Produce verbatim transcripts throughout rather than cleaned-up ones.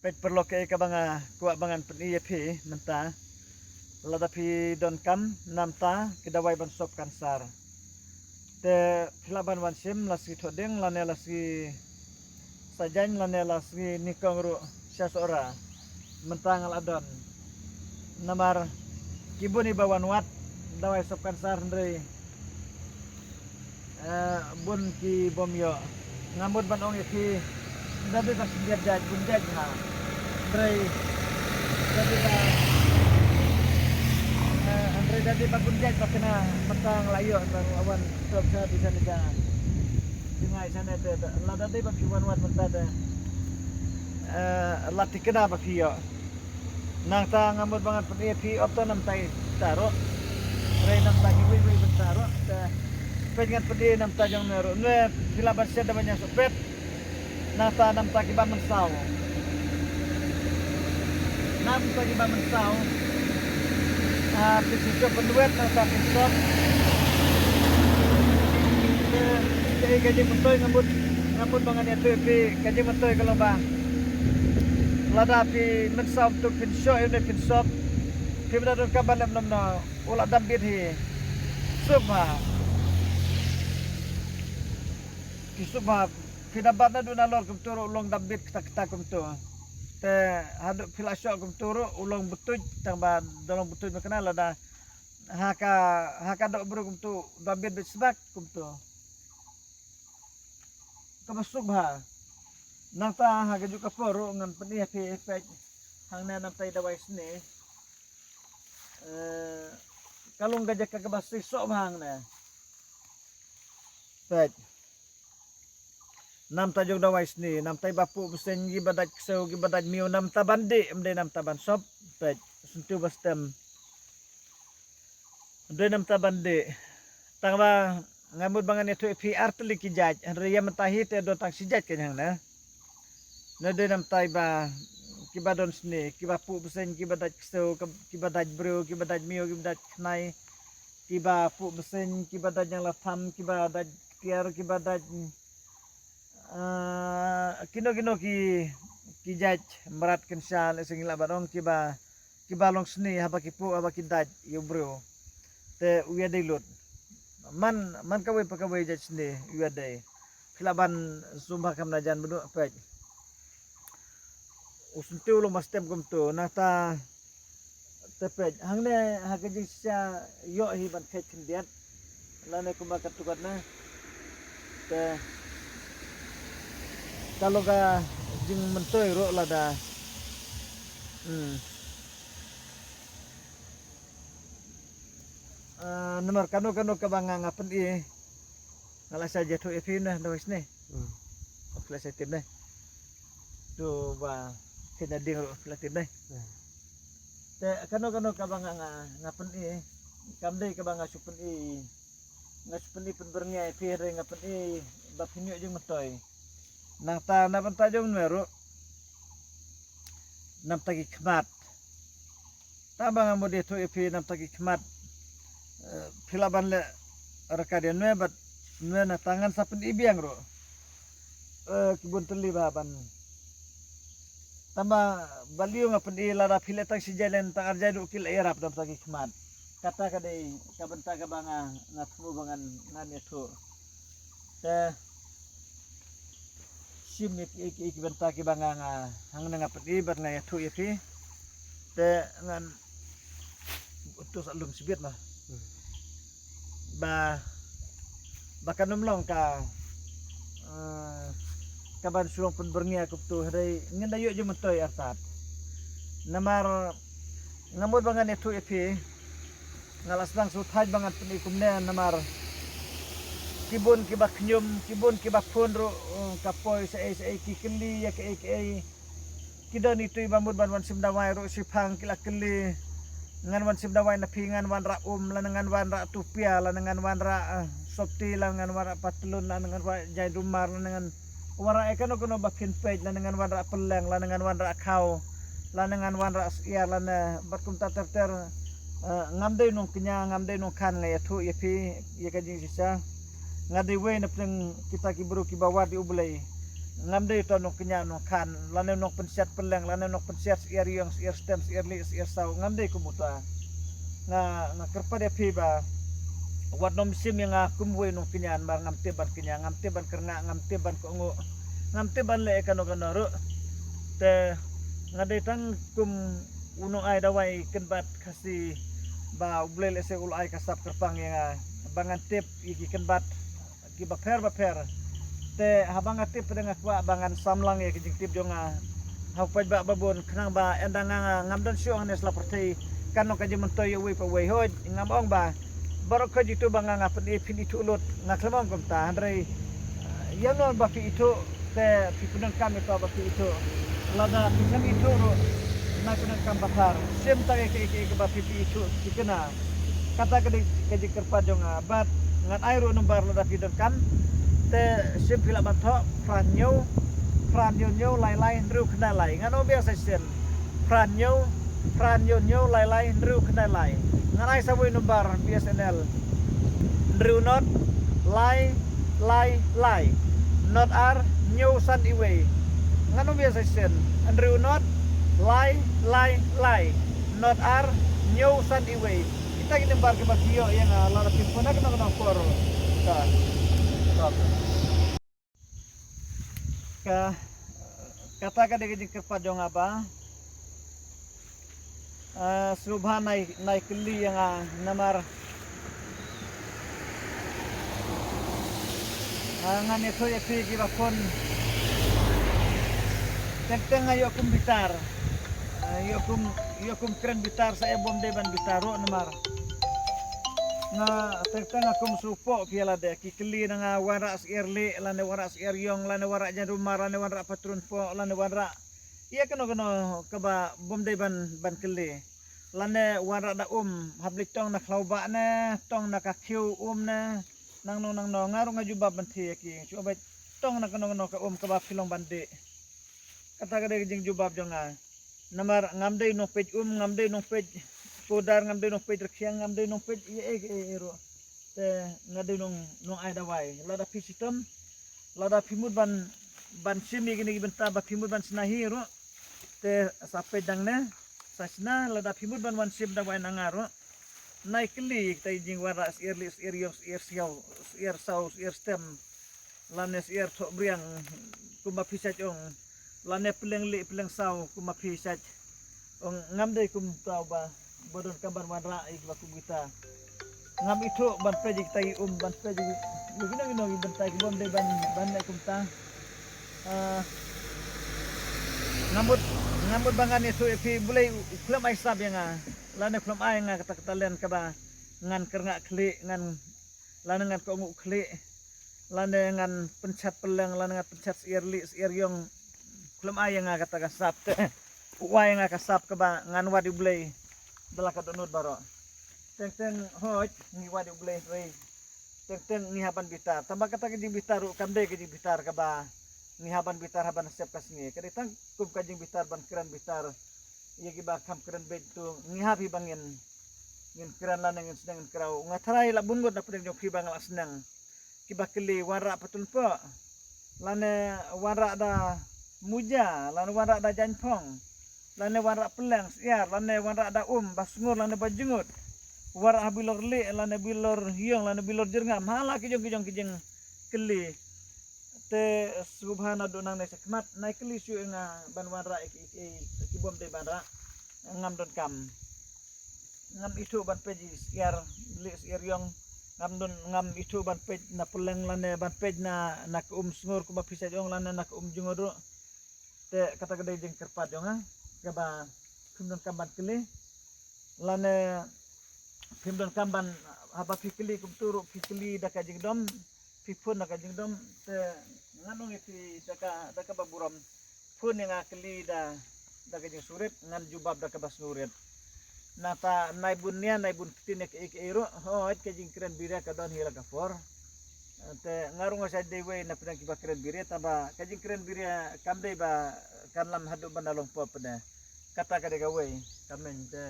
Peit paralok, kaei kaba nga kwah ba ngan pyni ïa phi mynta. Lada phi donkam namta ki dawai ban sop kansar, te phi lah ban wan shim la sngi Thohdieng lane la sngi Saitjaiñ lane la sngi Nyngkong ruh sha Sohra. Mynta nga la don. Namar ki bun kiba wan wad dawai sop kansar, hynrei eh, bun ki bym ïoh. Nga mut ban ong ïa phi, da dei ba khyndiat jait bun jait ha. Hynrei da dei ba, eh, hynrei da dei ba bun jait ba kane mynta nga la ïoh, ba nga la wan sop sha dei sha ne sha jngai sha ne te, te la da dei ba phi wan wad mynta te, eh, la thikna ba phi ïoh. Nangta nga mut ba ngan pyni ïa phi, ot to namta kita ruh. Hynrei namta kiwei wei bynta ruh. Te peit, ngan pyni namta jong ne ruh. Ne phi lah ban shet da ban ïa sopet. Nangta namta kiba mynsaw. Namta kiba mynsaw. Ah, phi shu sop pynwet nangta phin sop. Te kaei ka jingmyntoi, nga mut, nga mut ba ngan ïathuh ïa phi ka jingmyntoi ka long ba lada phi mynsaw tu phin shoh ïa une phin sop, phim da donkam ban leh kumno, u la dap bit hi. Suk bha. Phi suk bha. Phi da bat naduh nalor kumtu ruh u long dap bit kata kata kumtu. Te haduh phi la shoh kumtu ruh u long butuit, tang ba da long butuit ba kane lada ha ka, ha ka doh briew kumtu, dap bit bit sbak kumtu. Kaba suk bha. Nangta ha kajuh ka por ruh ngan pyni ïa phi, peit. Hangne namta i dawai snieh. Eh, ka long ka jaka kaba snieh soh bha hangne. Peit. Namta jong dawai snieh, namta i ba puh bseiñ, kiba dait ksew, kiba dait miaw, namta ban dih, ym dei namta ban sop. Peit, syntiew ba stem. Dei namta ban dih. Tang ba nga mut ba ngan ïathuh ïa phi ar tylli ki jait, hynrei ïa mynta hi te don tang shi jait kein hangne. Ne dei namta i ba, kiba don snieh, kiba puh bseiñ, kiba dait ksew, kib-, kiba dait briew, kiba dait miaw, kiba dait khnai, kiba puh bseiñ, kiba dait ñianglatham, kiba dait tiar, kiba dait, ah, kino kino ki, ki jait mrad kynsha, lehse ngi lah ban ong kiba, kiba long snieh haba ki puh, haba ki dait ïa u briew. Te u ïadei lut. Man, man kawei pa kawei jait snieh u ïadei. Phi lah ban sumar kam na jan badu, peit. U syntiew u long ba stem kumtu, nangta te peit. Hangne ha ka jingshisha ïoh hi ban kheit khyndiat. Lane kumba katto katne. Te ka long ka jingmyntoi ruh lada. Hmm. Ah, namar kano kano kaba nga, nga pyni. Nga la sa jia thuh ïa phi na dawai snieh. Hmm. Phi la sa tip ne. Tu ba kena ding ruh phi la tip ne. Hmm. Te kano kano kaba nga, nga, nga pyni. Kam dei kaba nga shu pyni. Nga shu pyni pynbyrngia ïa phi, hynrei nga pyni ba phin ïoh jingmyntoi. Nangta na bynta jong nwe ruh. Namta ki khmat. Tang ba nga mut ïathuh ïa phi namta ki khmat. Eh, phi lah ban leh ryngkat ïa nwe bad nwe, nangta ngan sa pyni biang ruh. Eh, ki bun tylli ba ban. Tang ba balei nga pyni, lada phi leh tang shi jait lane tang ar jait ruh ki la ïarap namta ki khmat. Kata ka dei ka bynta kaba nga, nga thmu ba ngan, ngan ïathuh. Te shim ïa ki, ki, ki bynta kiba nga, nga hangne nga pyni bad nga ïathuh ïa phi. Te ngan utu sa lum shibit ma. Hmm. Ba, ba kan ym long ka, eh, kaban shu long pynbyrngia kumtu, hynrei ngin da ïoh jingmyntoi artat. Namar nga mut ba ngan ïathuh ïa phi. Nga la sdang sngewthuh ba ngan pyni kumne namar ki bun kiba khñium, ki bun kiba phone ruh, eh, ka poi shaei shaei, ki kylli ïa kaei kaei. Ki don itu iba mut ban wan shim dawai ruh shiphang ki la kylli. Ngan wan shim dawai na phi, ngan wanrah um, lane ngan wanrah tupia, lane ngan wanrah, eh, sopti, lane ngan wanrah patlun, lane ngan wanrah jaiñdumar, lane ngan wanrah ïa kano kano ba phin peit, lane ngan wanrah pylleng, lane ngan wanrah khaw, lane ngan wanrah syiar, lane bad kumta ter ter. Eh, ngam dei nongkñia, ngam dei nongkhan, nga ïathuh ïa phi ïa ka jingshisha. Nga dei wei na pdeng kita ki briew kiba wad ïa U Blei. Ngam dei uta u nongkñia nongkhan, lane u nongpynsiat pylleng, lane u nongpynsiat syiar ïong, syiar stem, syiar lieh, syiar saw, ngam dei kum uta. Nga, nga kyrpad ïa phi ba wat nym shim ïa nga kum uwei u nongkñia, namar ngam tip ban kñia, ngam tip ban kyrngah, ngam tip ban kohnguh, ngam tip ban leh ïa kano kano ruh. Te nga dei tang kum u nongai dawai kynbat Khasi ba U Blei lehse u la ai ka sap kyrpang ïa nga ba ngan tip ïa ki kynbat kiba pher ba pher. Te haba nga tip pat nga kwah ba ngan samlang ïa ka jingtip jong nga ha u paidbah ba bun, khnang ba ynda nga, nga ngam don shuh hangne sla pyrthei, kan long ka jingmyntoi ïa uwei pa uwei. Hooid, ngam ong ba baroh khoit itu ba nga, nga pyni phin ithuh lut, nga khlem ong kumta, hynrei ïa non ba phi ithuh te phi pyndonkam ïa ka ba phi ithuh. Lada phi khlem ithuh ruh, nai pyndonkam pathar. Shim tang ïa ka, ïa ka, ïa ka ba phi, phi ithuh thikna. Kata ka dei ka jingkyrpad jong nga. Bad ngan ai ruh number lada phi donkam. Te shim phi lah ban thoh phra hynñiew, phra hynñiew hynñiew lai lai hynriew khyndai lai. Ngan ong biang sa shisien. Phra hynñiew, phra hynñiew hynñiew lai lai hynriew khyndai lai. Ngan ai sa wei number B S N L. Hynriew not lai lai lai not ar hynñiew san iwei. Ngan ong biang sa shisien. Hynriew not lai lai lai not ar hynñiew san iwei. Kita ki number kiba phi ïoh ïa nga lada phi phone ha kano kano por. Ka. Ka. Ka, kata ka dei ka jingkyrpad jong nga ba, ah, sngewbha nai, nai kylli ïa nga namar, ah, ngan ïathuh ïa phi kiba phone. Teng teng nga ïoh kum bitar. Ah, ïoh kum, ïoh kum kren bitar sa ïa bym dei ban bitar ruh namar nga teng teng nga kum sngewpoh phi ïa lade ki kylli na nga wanrah syiar lieh, lane wanrah syiar ïong, lane wanrah janrumar, lane wanrah patrun poh, lane wanrah ïa kano kano kaba bym dei ban, ban kylli. Lane wanrah da um, hap leit tong na khlaw bah ne, tong na ka khiew um ne, nangno nangno, nga ruh nga jubab ban thie ïa ki, shu beit tong na kano kano ka um kaba phi long ban dih. Kata ka dei ka jingjubab jong nga. Namar ngam dei u nongpeit um, ngam dei u nongpeit powder, ngam dei u nongpeit rkhiang, ngam dei u nongpeit ei ei ei ruh. Te nga dei u nong, nongai dawai. Lada phi shitom, lada phi mut ban, ban shim ïa kine ki bynta ba phi mut ban shna hi ruh. Te sa peit dang ne, sa shna, lada phi mut ban wan shim dawai na nga ruh. Nai kylli kita ki jingwanrah syiar lieh, syiar ïong, syiar siaw, syiar saw, syiar stem. Lane syiar thoh briang kumba phi shait ong. Lane pylleng lieh pylleng saw kumba phi shait ong. Ngam dei kumta uba, ba donkam ban wanrah ïa kiba kum kita. Ngam ithuh ban peit ïa kita ki um, ban peit ïa ki, ïa kino kino ki bynta ki bym dei ban, ban leh kumta. Ah, ngam mut, ngam mut ba ngan ïathuh ïa phi, Blei u khlem ai sap ïa nga. Lane khlem ai nga kata ka talent kaba ngan kyrngah khlieh, ngan, lane ngan kohnguh khlieh, lane ngan pynchat pylleng, lane ngan pynchat syiar lieh, syiar ïong. Khlem ai ïa nga kata ka sap te u ai ïa nga ka sap kaba ngan wad ïa U Blei da la ka dohnud baroh. Teng teng hooid ngi wad ïa U Blei hynrei teng teng ngi hap ban bitar. Tangba kata ka jingbitar ruh kam dei ka jingbitar kaba ngi hap ban bitar ha ban sep ka sngi. Ka dei tang kum ka jingbitar ban kren bitar ïa kiba kham kren beit tu, ngi hap hi ba ngin, ngin kren lane ngin sneng ngin kraw. Nga tharai la bun ngut na pdeng jong phi ba nga la sneng kiba kylli wanrah patrun poh, lane wanrah da muja, lane wanrah da jaiñphong, lane wanrah pylleng syiar, lane wanrah da um ba sngur lane ba jngut, wanrah ha bilor lieh lane bilor ïong lane bilor jyrngam, ha la ki jong ki jong ki jingkylli. Te sngewbha naduh nangne shakhmat nai kylli shuh ïa nga ban wanrah ïa ki, ïa ki, ïa ki bym dei ban rah. Ngam donkam. Ngam ithuh ban peit syiar lieh syiar ïong. Ngam don, ngam ithuh ban peit na pylleng lane ban peit na, na ka um sngur kumba phi shait ong lane na ka um jngut ruh. Te kata ka dei jingkyrpad jong nga kaba phim donkam ban kylli. Lane phim donkam ban, haba phi kylli kumtu ruh phi kylli da ka jingdom, phi phone da ka jingdom. Te ngan ong ïa phi da ka, da kaba burom. Phone ïa nga kylli da, da ka jingsngewrit, ngan jubab da kaba sngewrit. Nangta nai bun nia, nai bun ktien ïa kaei kaei ruh, hooid ka jingkren biria ka don hi la ka por. Te nga ruh nga sa dei wei na pdeng kiba kren biria, tangba ka jingkren biria kam dei ba kan lam haduh ban da long pop ne. Kata ka dei kawei ka meiñ te.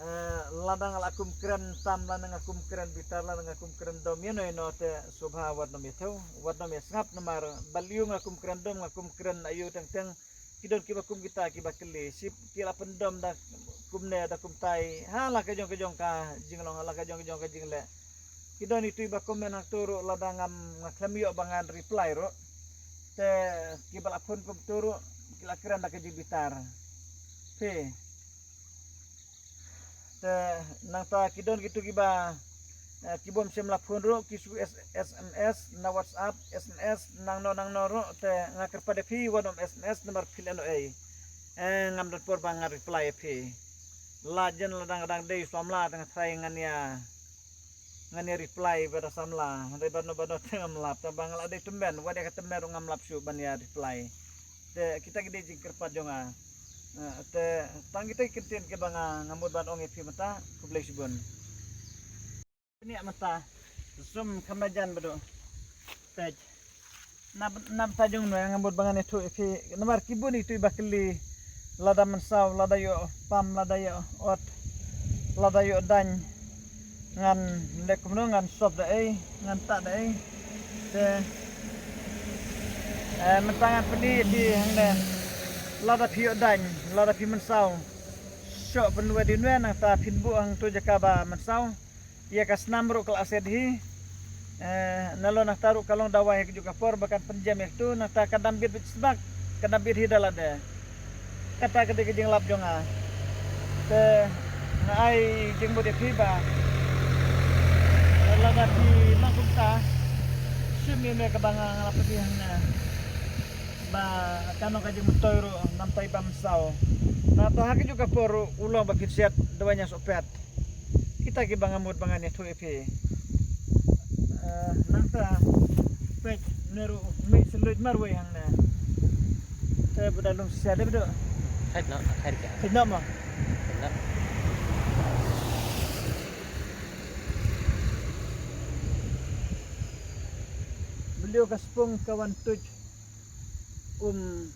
Eh, lada nga la kum kren tam, lada nga kum kren bitar, lada nga kum kren dom ïa no ïa no te sngewbha wat nym ïa thew, wat nym ïa sngap namar balei nga kum kren dom, nga kum kren aïu teng teng. Ki don kiba kum kita kiba kylli, sip ki la pyndom da kumne da kumtai, ha la ka jong ka jong ka jinglong, ha la ka jong ka jong ka jingleh. Ki don itu iba comment hangto ruh lada ngam, nga khlem ïoh ba ngan reply ruh. Te kiba la phone kumto ruh ki la kren da ka jingbitar. Phi. Te nangta ki don kitu kiba, eh, ki bym shym la phone ruh, ki shu S-, S M S na WhatsApp, S M S nangno nangno ruh, te nga kyrpad ïa phi wat nym S M S namar phi leh noh ei. Eh, ngam don por ba nga reply ïa phi. La jan la dang dang dei samla te nga try ngan ïa, ngan ïa reply ba da samla. Hynrei bano bano te ngam lap, tang ba nga la dei tymmen, wat ïa ka tymmen ruh ngam lap shuh ban ïa reply. Te kita ki dei jingkyrpad jong nga. Eh, te tang kita ki kyntien kiba nga, nga mut ban ong ïa phi mynta, khublei shibun. Niah mynta, zum kham da jan badu. Peit. Na, na mynta jong no nga mut ba ngan ïathuh ïa phi. Namar ki bun itu iba kylli. Lada mynsaw, lada ïoh pam, lada ïoh ot, lada ïoh daiñ. Ngan leh kumno, ngan sop da ei, ngan tah da ei. Te, eh, mynta ngan pyni ïa phi hangne. Lada phi ïoh daiñ, lada phi mynsaw, shoh pynwai da une, nangta phin buh hangto jaka ba mynsaw. Ïa ka snam ruh ka la set hi. Eh, nalor nangta ruh ka long dawai ha kajuh ka por ba kan pynjem ïa katu, nangta ka dam bit bit sbak, ka dam bit hi da lade. Kata ka dei ka jinglap jong nga. Te nga ai jingmut ïa phi ba lada phi long kumta, shim ïa une kaba nga, nga la pyni hangne. Ba ka long ka jingmyntoi ruh namar ba mynsaw. Nangta ha kajuh ka por ruh u long ba phin siat dawai ñiangsohpet. Kita kiba nga mut ba ngan ïathuh ïa phi. Eh, nangta peit ne ruh mih sylluid marwei hangne. Te ba da lum shisha dei ba dei. Thait noh, thait ka. Thait noh ma. Thait noh. Belieu ka spung ka wan tuj. Um.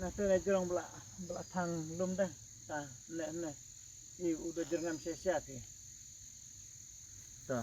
Nangta ne jrong ba la, ba la thang lum da. Ta ne ne. I u da jyrngam shisha ki. Ta.